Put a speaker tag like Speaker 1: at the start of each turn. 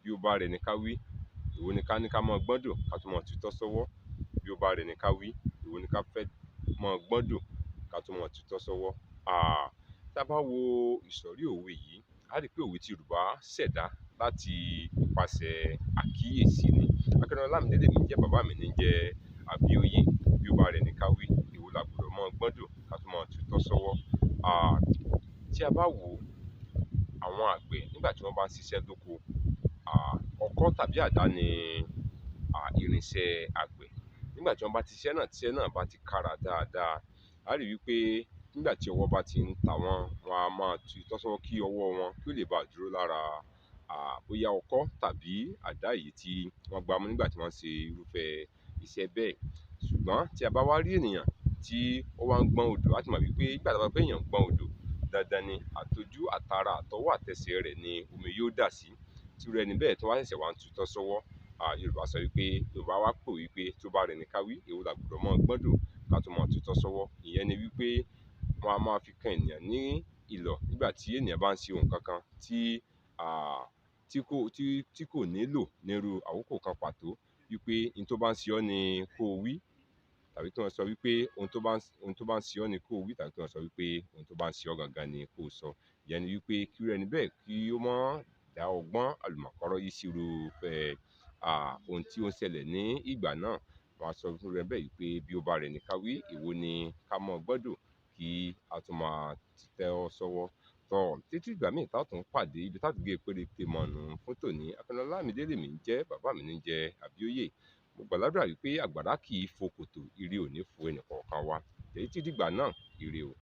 Speaker 1: Bí ó bá rẹni ká wí, èwo ni ká ní ká mọ́ gbọ́ndò ká tún mọ́ tutọ́ sọ́wọ́. Bí ó bá rẹni ká wí, èwo ni ká fẹ́ mọ́ gbọ́ndò ká tún mọ́ tutọ́ sọ́wọ́. Tá a bá wo ìsọ̀rí òwe yìí, a rí pé òwe tí Yorùbá ṣẹ̀dá láti ipasẹ̀ àkíyèsí ni. Akínọlá Ọlámídé lèmi ń jẹ́, bàbá mi ní jẹ́ Àbíòye. Bí ó bá rẹni ká wí, èwo làbùrọ̀ mọ́ gbọ́ndò ká tún mọ́ tutọ́ sọ́wọ́. Tí a bá wò àwọn àgbẹ̀ nígbà tí wọ́n bá ń ṣiṣẹ́ lóko, ọkọ́ tàbí àdá ni irinṣẹ́ àgbẹ̀. Nígbà tí wọ́n bá ti ṣiṣẹ́ náà, tíṣẹ́ náà bá ti kára dáadáa, a rí wípé nígbà tí ọwọ́ bá ti ń ta wọ́n, wọ́n á máa tutọ́ sọ́wọ́ kí ọwọ́ wọn kí ó lè bá dúró lára bóyá ọkọ́ tàbí àdá yìí tí wọ́n gbá mú nígbà tí wọ́n ń ṣe irúfẹ́ iṣẹ́ bẹ́ẹ̀. Ṣùgbọ́n tí a bá wá rí ènìyàn tí ó wá ń gbọ́n odò, a ti mọ̀ wípé nígbà tí a bá pé èèyàn ń gbọ́n odò, dandan ni àtojú, àtara, àtọwọ́, àtẹsẹ̀ rẹ̀ ni omi yóò dà sí. Tí irú ẹni bẹ́ẹ̀ tó wá ṣẹ̀ṣẹ̀ wá ń tutọ́ sọ́wọ́, Yorùbá sọ wípé, Yorùbá wá pòwe wípé tó bá rẹni ká wí, èwo làbùrọ̀ mọ́ gbọ́ndò ká tún mọ́ tutọ́ sọ́wọ́. Ìyẹn ni wípé wọ́n á máa fi kan ènìyàn ní ìlọ̀ nígbà tí ènìyàn bá ń ṣe ohun kankan tí, tí kò, tí kò nílò nírú àkókò kan pàtó, wípé ohun tó bá ń ṣe ọ́ ni kó wí, tàbí kí wọ́n sọ wípé ohun tó bá ń, ohun tó bá ń ṣe ọ́ ni kó wí, tàbí kí wọ́n sọ wípé ohun tó bá ń ṣe ọ́ gangan ni kó sọ. Ìyẹn ni wípé kí irú ẹni bẹ́ẹ̀ kí ó má dá ọgbọ́n àlùmọ̀kọ́rọ́yé yìí sí irúfẹ́ ohun tí ó ń ṣẹlẹ̀ ní ìgbà náà. Wọ́n á sọ fún irú ẹni bẹ́ẹ̀ wípé bí ó bá rẹni ká wí, èwo ni ká mọ́ gbọ́ndò kí a tún máa tutọ́ sọ́wọ́. Tọ́ títí ìgbà míì tá tún pàdé, ibi tá tún gé péréte mọ̀nù fún tòní. Akínọlá Ọlámídé lèmi ń jẹ́, bàbá mi ní jẹ́ Àbíòye. Mo gbàládùra wípé àgbàrá kì í fo kòtò, ire ò ní fo ẹnì kọ̀ọ̀kan wa. Títí dìgbà náà, ire o.